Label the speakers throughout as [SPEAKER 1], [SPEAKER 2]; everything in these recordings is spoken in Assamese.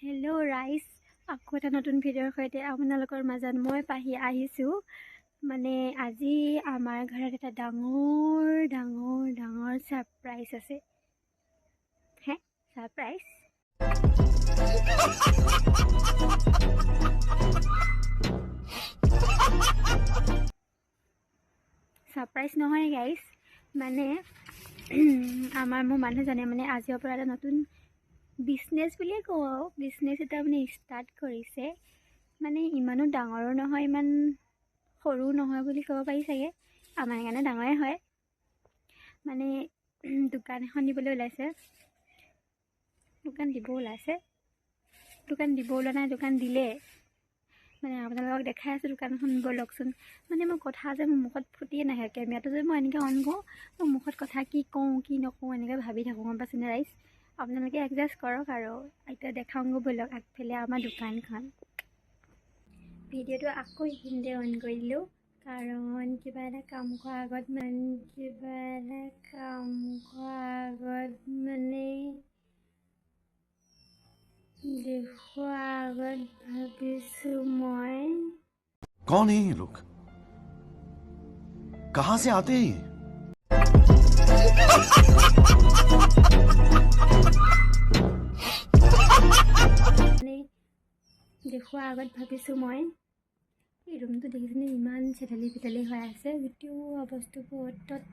[SPEAKER 1] হেল্ল' ৰাইজ, আকৌ এটা নতুন ভিডিঅ'ৰ সৈতে আপোনালোকৰ মাজত মই পাহি আহিছোঁ। মানে আজি আমাৰ ঘৰত এটা ডাঙৰ ডাঙৰ ডাঙৰ ছাৰপ্ৰাইজ আছে। হে ছাৰপ্ৰাইজ? ছাৰপ্ৰাইজ নহয় গাইজ, মানে আমাৰ মোৰ মানুহজনে মানে আজিৰ পৰা এটা নতুন বিজনেছ বুলিয়ে কওঁ আৰু, বিজনেছ এটা মানে ষ্টাৰ্ট কৰিছে। মানে ইমানো ডাঙৰো নহয়, ইমান সৰুও নহয় বুলি ক'ব পাৰি চাগে, আমাৰ কাৰণে ডাঙৰে হয়। মানে দোকান এখন দিবলৈ ওলাইছে, দোকান দিব ওলাইছে, দোকান দিব ওলোৱা নাই, দোকান দিলে। মানে আপোনালোকক দেখাই আছোঁ দোকানখন, ব'লকচোন। মানে মই কথা যে মোৰ মুখত ফুটিয়ে নাহে, কেমেৰাটো যে মই এনেকৈ অন কৰোঁ, মোৰ মুখত কথা কি কওঁ কি নকওঁ এনেকৈ ভাবি থাকোঁ, গম পাইছেনে ৰাইজ? আপোনালোকে এডজাষ্ট কৰক আৰু। এতিয়া দেখাওঁগৈ ব'লক আগফালে আমাৰ দোকানখন। ভিডিঅ'টো আকৌ এইখিনিতে অন কৰি দিলোঁ, কাৰণ কিবা এটা কাম কৰাৰ আগত মানে দেখুওৱাৰ আগত ভাবিছোঁ মই।
[SPEAKER 2] कौन है ये लोग, कहां से आते हैं ये?
[SPEAKER 1] মানে দেখুওৱাৰ আগত ভাবিছোঁ মই, এই ৰুমটো দেখিছেনে ইমান চেটেলি পেটেলি হৈ আছে, গোটেই বস্তুবোৰ তত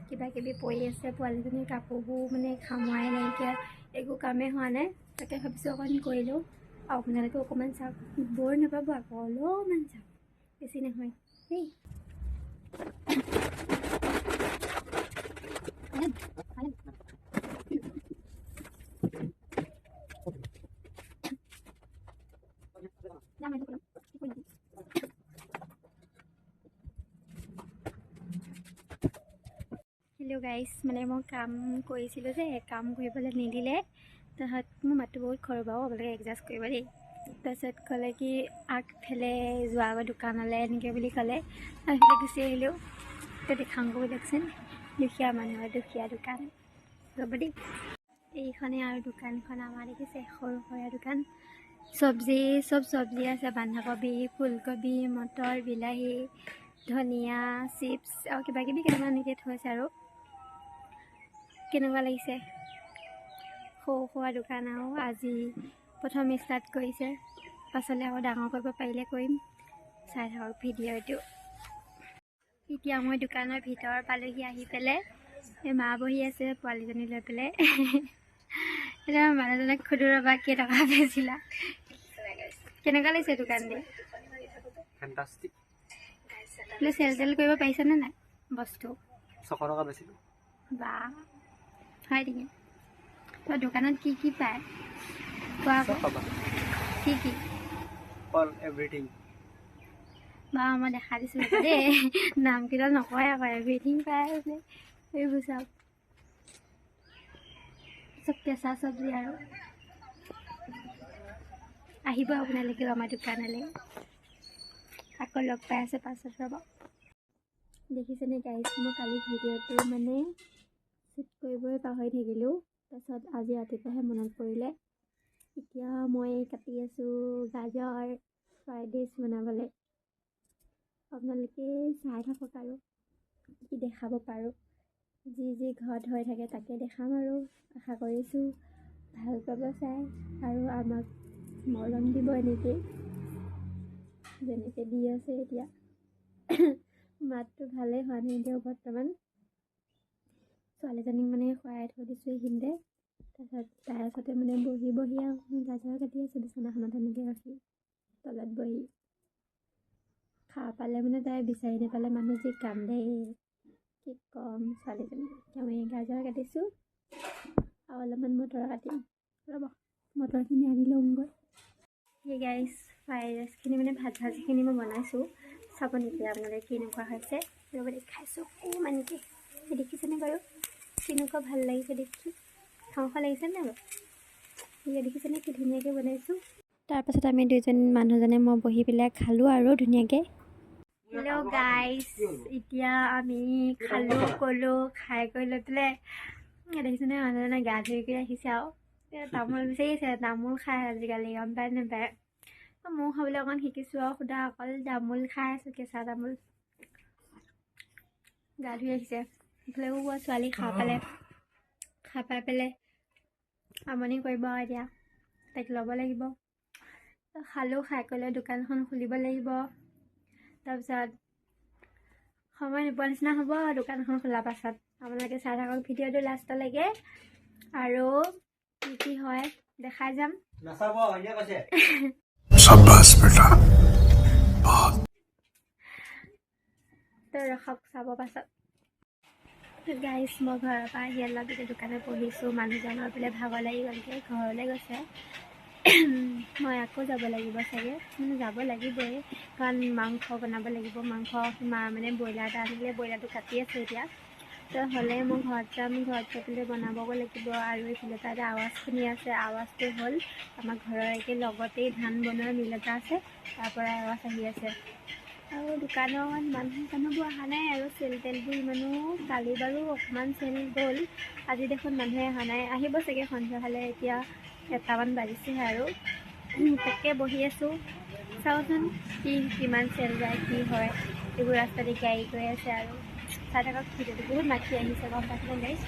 [SPEAKER 1] কিবা কিবি পৰি আছে, পোৱালীজনীৰ কাপোৰবোৰ মানে খামোৱাই নাইকিয়া, একো কামেই হোৱা নাই। তাকে ভাবিছোঁ অকণমান কৰি লওঁ আৰু আপোনালোকেও অকণমান চাওক, বৰ নাপাব আকৌ, অলপমান চাওক, বেছি নহয় দেই। হেল্ল' গাইজ, মানে মই কাম কৰিছিলোঁ যে, কাম কৰিবলৈ নিদিলে। তাৰপিছত মোৰ মাতটো বহুত সৰু বাৰু, আপোনালোকে এডজাষ্ট কৰিব দেই। তাৰপিছত ক'লে কি আগফালে যোৱা আগৰ দোকানলৈ এনেকৈ বুলি ক'লে, আগফালে গুচি আহিলোঁ। এতিয়া দেখাওঁগৈ দিয়কচোন, দুখীয়া মানুহৰ দুখীয়া দোকান ৰ'ব দেই। এইখনেই আৰু দোকানখন আমাৰ, দেখিছে সৰু সুৰা দোকান, চব্জি চব চব্জি আছে, বন্ধাকবি, ফুলকবি, মটৰ, বিলাহী, ধনিয়া, চিপছ আৰু কিবা কিবি কেইটামান এনেকৈ থৈছে। আৰু কেনেকুৱা লাগিছে সৰু সুৰা দোকান, আৰু আজি প্ৰথম ষ্টাৰ্ট কৰিছে, পাছলৈ আকৌ ডাঙৰ কৰিব পাৰিলে কৰিম। চাই থাকক ভিডিঅ'টো। এতিয়া মই দোকানৰ ভিতৰ পালোহি আহি পেলাই, এই মা বহি আছে পোৱালীজনী লৈ পেলাই। এতিয়া মানুহজনক সুধো ৰ'বা, কেইটকা বেচিলা, কেনেকুৱা লাগিছে দোকান দি?
[SPEAKER 3] ফেণ্টাষ্টিক।
[SPEAKER 1] বোলে চেল তেল কৰিব পাৰিছানে নাই বস্তু?
[SPEAKER 3] 600 টকা বেচিলোঁ।
[SPEAKER 1] বা হয় নেকি? তোমাৰ দোকানত কি কি পায় কোৱা আকৌ।
[SPEAKER 3] চব পাবা।
[SPEAKER 1] কি কি?
[SPEAKER 3] All everything.
[SPEAKER 1] বা মই দেখা দিছোঁ দেই, নামকেইটা নকয় আকৌ, এভৰিথিং পায় বোলে। এইবোৰ চব চব কেঁচা চব্জি। আৰু আহিব আপোনালোকেও আমাৰ দোকানলৈ। আকৌ লগ পাই আছে পাছত, ৰ'ব। দেখিছেনে গাইজ, মই কালি ভিডিঅ'টো মানে শ্বুট কৰিবই পাহৰি থাকিলোঁ, তাৰপিছত আজি ৰাতিপুৱাহে মনত পৰিলে। এতিয়া মই কাটি আছোঁ গাজৰ ফ্ৰাইড ৰাইচ বনাবলৈ। আপোনালোকে চাই থাকক আৰু কি কি দেখাব পাৰোঁ, যি যি ঘৰত হৈ থাকে তাকে দেখাম আৰু। আশা কৰিছোঁ ভাল পাব চাই আৰু আমাক মৰম দিব এনেকেই যেনেকৈ দি আছে। এতিয়া মাতটো ভালেই হোৱা নাই দিয়ক বৰ্তমান। ছোৱালীজনীক মানে খুৱাই থৈ দিছোঁ এইখিনিতে, তাৰপিছত তাইৰ ওচৰতে মানে বহি বহি আৰু গাজৰ কাটি আছোঁ বিচনাখনত এনেকৈ ৰখি তলত বহি। খাব পালে মানে তাই বিচাৰি নাপালে মানুহ যি কান্দে, কি ক'ম ছোৱালীজনী। এতিয়া মই গাজৰ কাটিছোঁ আৰু অলপমান মটৰ কাটিম, ৰ'ব মটৰখিনি আনি লওঁগৈ। সেই গাইজ, ফ্ৰাইড ৰাইচখিনি মানে ভাত ভাজিখিনি মই বনাইছোঁ, চাব নেকি আপোনালোকে কেনেকুৱা হৈছে? ৰ'ব দেখাইছোঁ অকণমানকৈ। দেখিছেনে বাৰু কেনেকুৱা ভাল লাগিছে দেখি? খাওঁ খাওঁ লাগিছে নাই বাৰু? এয়া দেখিছেনে কি ধুনীয়াকৈ বনাইছোঁ। তাৰপাছত আমি দুইজন মানুহজনে মই বহি পেলাই খালোঁ আৰু ধুনীয়াকৈ। হেল্ল' গাইজ, এতিয়া আমি খালোঁ ক'লোঁ, খাই কৰি লৈ পেলাই দেখিছেনে মানুহজনে গা ধুই কৰি আহিছে। আৰু তামোল বিচাৰি আছে, তামোল খাই আজিকালি, গম পাই নাপায়। ময়ো খাবলৈ অকণ শিকিছোঁ আৰু, সুদা অকল তামোল খাই আছোঁ, কেঁচা তামোল। গা ধুই আহিছে এইফালে। ছোৱালী খাই পালে, খাই পাই পেলাই আমনি কৰিব আৰু, এতিয়া তাইক ল'ব লাগিব। খালোঁ, খাই কৰি দোকানখন খুলিব লাগিব। তাৰপিছত সময় নোপোৱা নিচিনা হ'ব আৰু দোকানখন খোলাৰ পাছত। আপোনালোকে চাই থাকক ভিডিঅ'টো লাষ্টলৈকে আৰু কি কি হয় দেখাই যাম।
[SPEAKER 3] নাচাব এনে কৈছে।
[SPEAKER 2] शाबाश बेटा।
[SPEAKER 1] তো ৰখক, চাব পাছত। গাইজ, মই ঘৰৰ পৰা আহি অলপ এতিয়া দোকানত বহিছোঁ। মানুহজনৰ বোলে ভাগৰ লাগি গ'লগৈ, ঘৰলৈ গৈছে। মই আকৌ যাব লাগিব চাগে, মানে যাব লাগিবই, কাৰণ মাংস বনাব লাগিব। মাংস মা মানে ব্ৰইলাৰ এটা আনিলে, ব্ৰইলাৰটো কাটি আছে এতিয়া। তো হ'লে মই ঘৰত যাম, ঘৰত গৈ পেলাই বনাবগৈ লাগিব। আৰু এইফালে এটা আৱাজ শুনি আছে। আৱাজটো হ'ল আমাৰ ঘৰৰ একে লগতেই ধান বনোৱা মিল এটা আছে, তাৰ পৰাই আৱাজ আহি আছে। আৰু দোকানত মানুহ চানুহবোৰ অহা নাই আৰু, চেল তেলবোৰ ইমানো। কালি বাৰু অকণমান চেল গ'ল, আজি দেখোন মানুহে অহা নাই। আহিব চাগে সন্ধিয়া হ'লে। এতিয়া 1টামান বাজিছেহে আৰু, তাকে বহি আছোঁ। চাওঁচোন কি কিমান চেল যায়, কি হয়। এইবোৰ ৰাস্তাতে গাড়ী গৈ আছে আৰু চাই থাকক ভিডিঅ'টো। বহুত মাখি আহিছে, গম পাইছেনে গাইজ?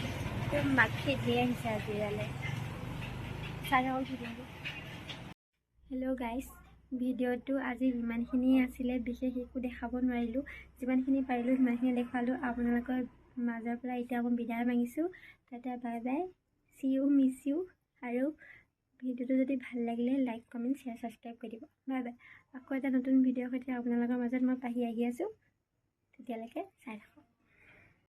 [SPEAKER 1] মাখি ধেৰ আহিছে আজি ইয়ালৈ। চাই থাকক ভিডিঅ'টো। হেল্ল' গাইজ, ভিডিঅ'টো আজি ইমানখিনিয়ে আছিলে। বিশেষ একো দেখাব নোৱাৰিলোঁ, যিমানখিনি পাৰিলোঁ সিমানখিনি দেখুৱালোঁ। আপোনালোকৰ মাজৰ পৰা এতিয়া মই বিদায় মাগিছোঁ। Tata, bye bye, see you, miss you. আৰু ভিডিঅ'টো যদি ভাল লাগিলে লাইক, কমেণ্ট, শ্বেয়াৰ, ছাবস্ক্ৰাইব কৰি দিব। Bye bye. আকৌ এটা নতুন ভিডিঅ'ৰ সৈতে আপোনালোকৰ মাজত মই পাহি আহি আছোঁ। তেতিয়ালৈকে চাই থাকক।